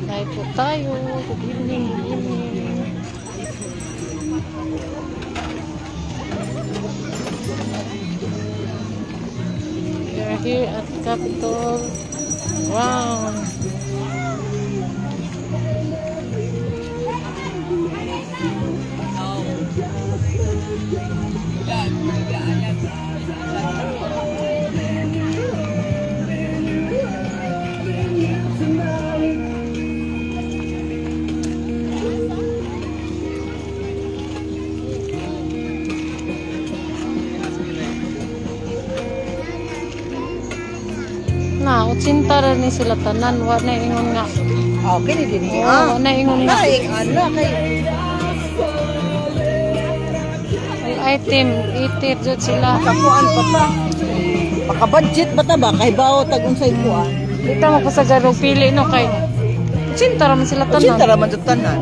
Live po tayo. Good evening, good evening. We are here at Capitol Ground. Na, 80 ra ni sila tanan, wa na ingon nga. Okay ni dinhi. Oh, wa na ingon nga. Ay, ana kay All item, 80 jud sila. Kakuan pa ta. Maka-budget ba ta ba kay bao tag unsay kuan? Kita mo pasagaro pili no kay 80 ra man sila tanan. 80 ra man jud tanan.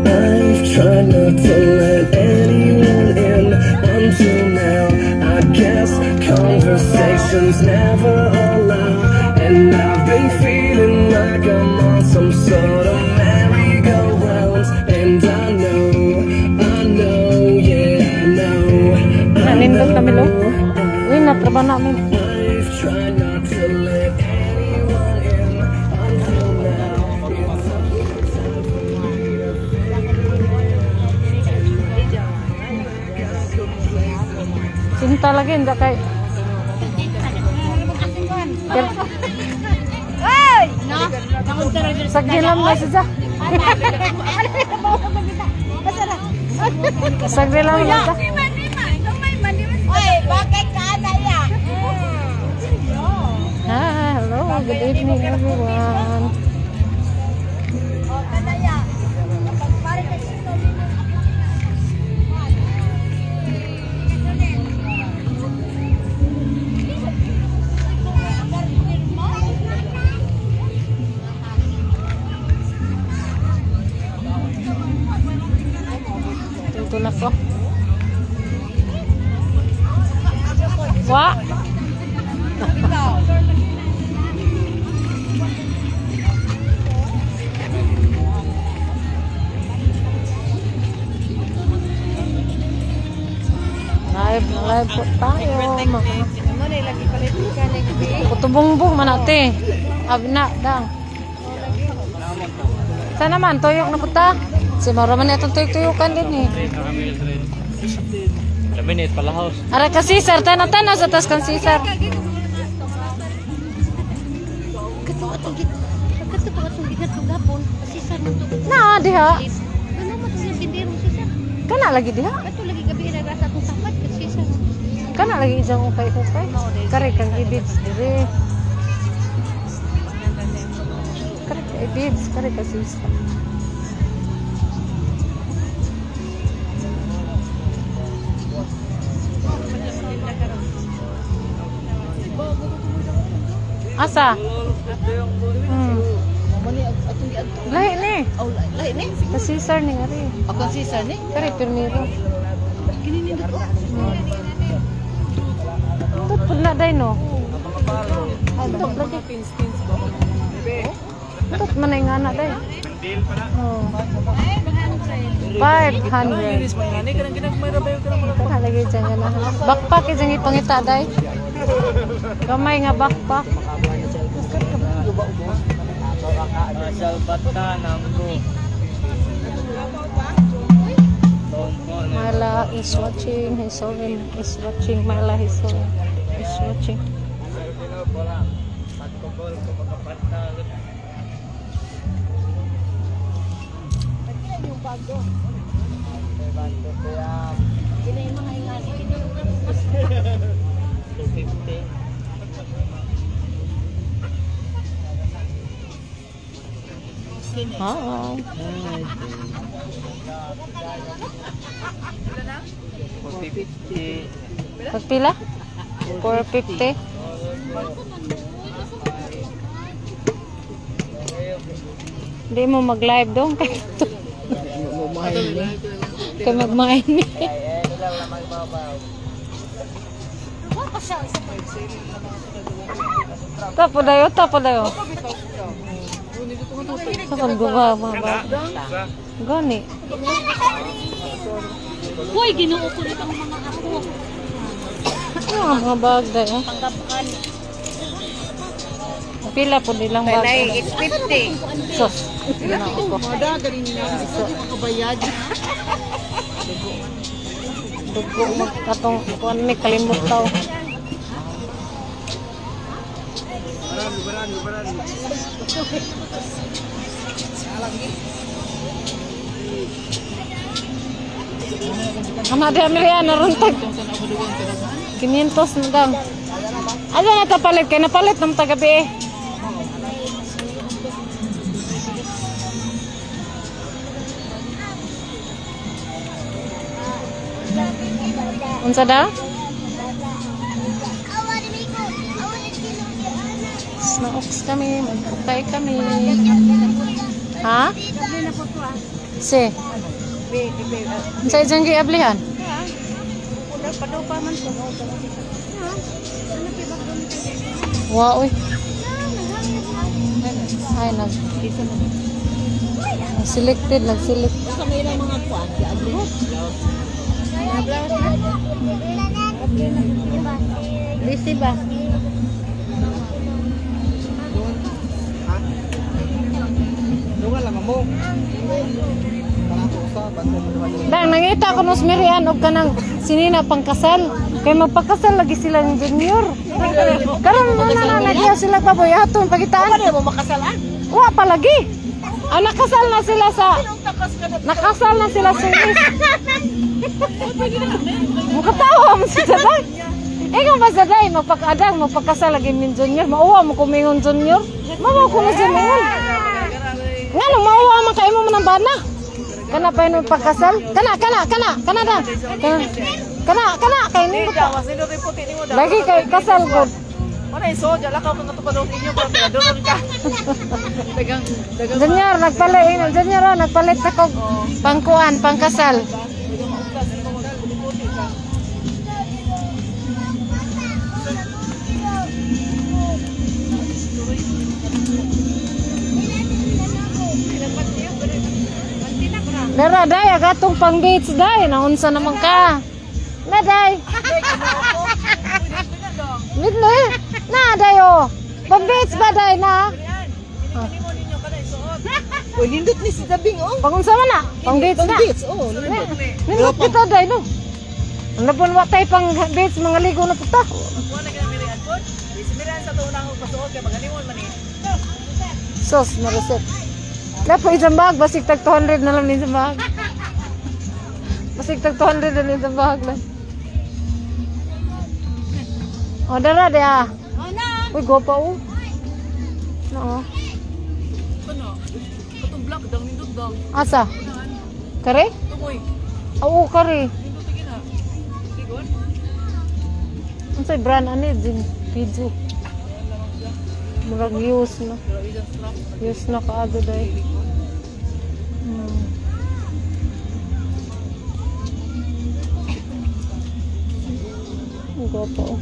I've tried not to let anyone in until now. I guess conversations never allow. And I've been feeling like I'm on some sort of merry-go-round. And I know, yeah, I know. I Nanindot kami lo. know. Uy, natraba namin. I've tried not to let anyone in until now. It's a good time for me to Cinta lagi hindi kay. Sagdi lang na siya. Sagdi lang na siya. Oy, bakit ka na ya? Hi, hello, good evening everyone. O, kanaya. Kapag pare ka gusto mo. Dito na ko. Wa. Live, live po tayo. Mga kutubongbong man ate. Abna dang. Sana man tuyok na puta. Si Mara man itong tuyok-tuyukan din eh. Laminate pala house. Ara ka Cesar, tana-tana sa tas kan Cesar. Na diha. Kana lagi diha. Kana lagi ijang ukay-ukay. Kare kang ibibs dire. Kare ka ibibs, kare ka Cesar. Asa? Lahi ni. Oh, lahi ni. Ka Cesar ni ngari. Ako si Sir ni. Kare pirmiro. Kini nindot oh. Tut pud na day no. Tut lagi. Tut man ay ngana day. Oh. 500. Kana lagi dyan nga na. Backpack dyan ipangita day. Gamay nga backpack. Myla is watching. Hisorin is watching. Myla Hisorin is watching. Oo. Pagpila? 450. Hindi mo mag-live dong. Kay magmain ni. Tapo dayo, tapo dayo. Sa kan guba mga ba? Gani. Uy, ginoo ko nitong mga ako. Ano ang mga bag dayo? Panggapan. Pila po nilang bag. 850. Sos. Ginoo ko. Moda ganin na gusto ko makabayad. Dugo mag atong kuan ni kalimot taw. Ana di Amelia naruntag. 500 na daw. Ano na ta palit kay napalit ng tagabi eh. Unsa daw? Snooks kami, magpukay kami. Ha? Si. Unsa ijang giablihan? Wa oy. Ay nag selected, nag-select. Sa may ilang mga kuan, giabli. Lisi ba? Dang nangita ko nus Mirian og kanang sinina pangkasal. Kay magpakasal lagi sila ng junior. Karon na na na sila pa boy aton pagitaan. Ano mo makasalan? Wa pa lagi. Ah, nakasal na sila sa nakasal na sila sa English. Mukatawa mo si Daday. Ikaw ba sa day, magpakaadang, magpakasal lagi min junior. Mauwa mo kumingon junior. Mauwa ko na siya mingon. Nga no, mauwa man kayo mo man ang bana. Kana pa yun pagkasal? Kana, kana, kana, kana na. Kana, kana, kana, kay nindot pa. Mas nindot yung puti nimo daw. Lagi kay kasal god. Wala iso, jala ka kung natupad inyo para pinaduron ka. Dagang dagang Junior, nagpalit, junior, oh, nagpalit ako pangkuan, pangkasal. Dara day, agatong pang beach day, naunsa naman ka. Na day. Midne. Na day oh. Pang beach ba day na? Uy, nindot ni si Dabing oh. Pangunsa man na? Pang beach na. Pang beach, oh. Nindot. Nindot kita day no. Ano wa tay pang beach mga ligo na puta. Kuha na kinamirian po. Ismirian sa tuunang og pasuot kay maganimon man ni. Sos, marisip. Lapo isang bag, basig tag 200 na lang ni isang bag. Basig tag 200 na lang isang bag lang. O, dara dia. Uy, gopa oh. No. Ano? Katong black dang nindot dang. Asa? Kare? Tumoy. Oo, kare. Nindot gina. Sigon. Unsay brand ani din video. Murag use na. Use na kaado day. Gopa oh.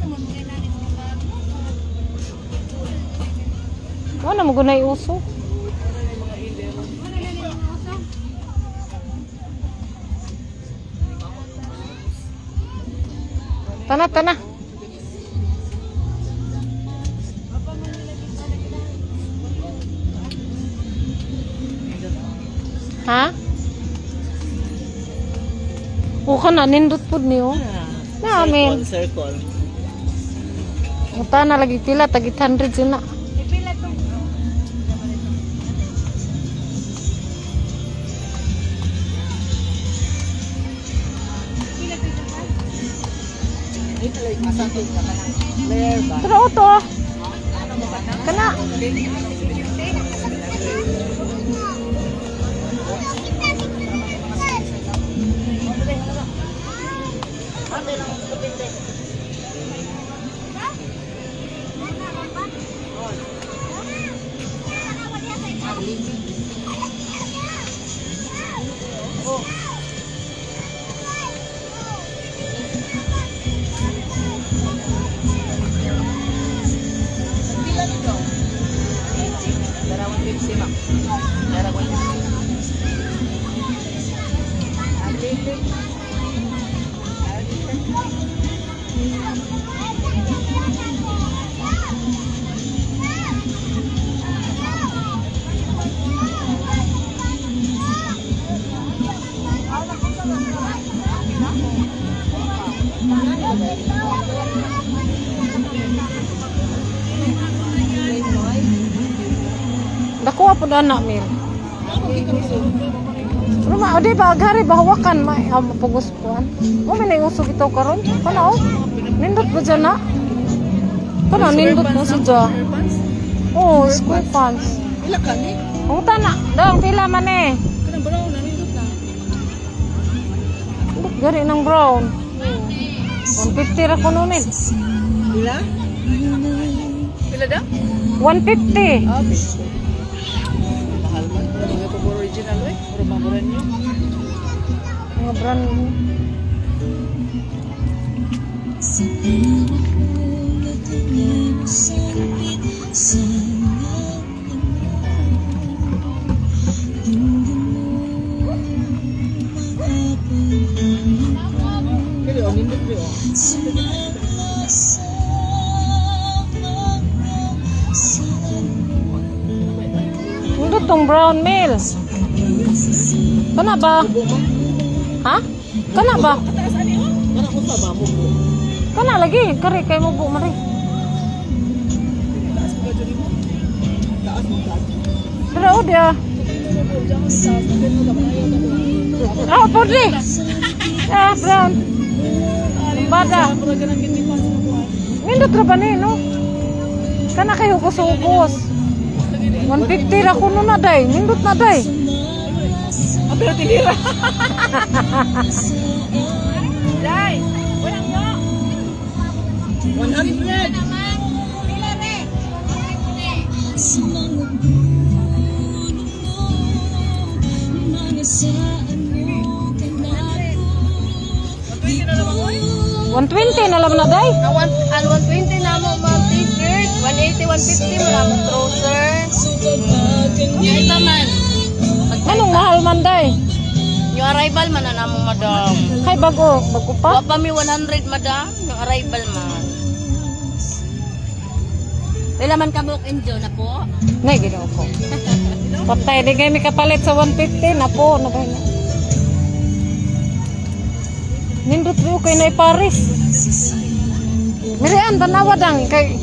Wala mo gunay uso. Tana, tana. Ha? O ka na, nindot po niyo. Namin. Circle, circle. Uta na lagi pila, tag 800 yun na. Pero to. Kana. ng Pila nito? Dara 150, ma'am. Dara 150. Dako po na mil. Pero ma, di ba agari ba hawakan ma ah, mapugos kuan. Mo may nang uso bitaw karon. Kana oh. Nindot ba dyan na? Kana nindot mo sa dyan. Oh, square pants. Ila ka ni? Ang na, dong pila man eh. Kanang brown na nindot na. Nindot gari ng brown. 150 ra ko nunin. Ila? Pila daw? 150. Ah, mahal man. Mga pa original eh. Puro mga brand new. Mga brand new. Pero oh, nindot ri oh. Nindot tong brown mil. Kana ba? Ha? Kana ba? Kana unsa ba mo? Kana lagi, kari kay mo bu mari. Taas mo taas. Pero oh dia. Oh, pudli. Ah, brown. Bada. Nindot ra ba ni, no? Kana kay hugos-hugos. 150 ra kuno na day. Nindot na day. Ah, pero tinira. Day! Walang yo! 100. 120 na lang na day. Ang 120 na mo ma'am t-shirt, 180, 150 mo lang trouser. Yung man. Anong mahal man day? Yung arrival man na namo, madam. Kay bago, bago pa. Wa pa mi 100, madam, yung arrival man. Pila man ka book enjoy na po? Nay, ginoo ko. Patay, di kayo may kapalit sa 150 na po. Na ba Nindot mo kay na Paris. Mirian, tanawa dang kay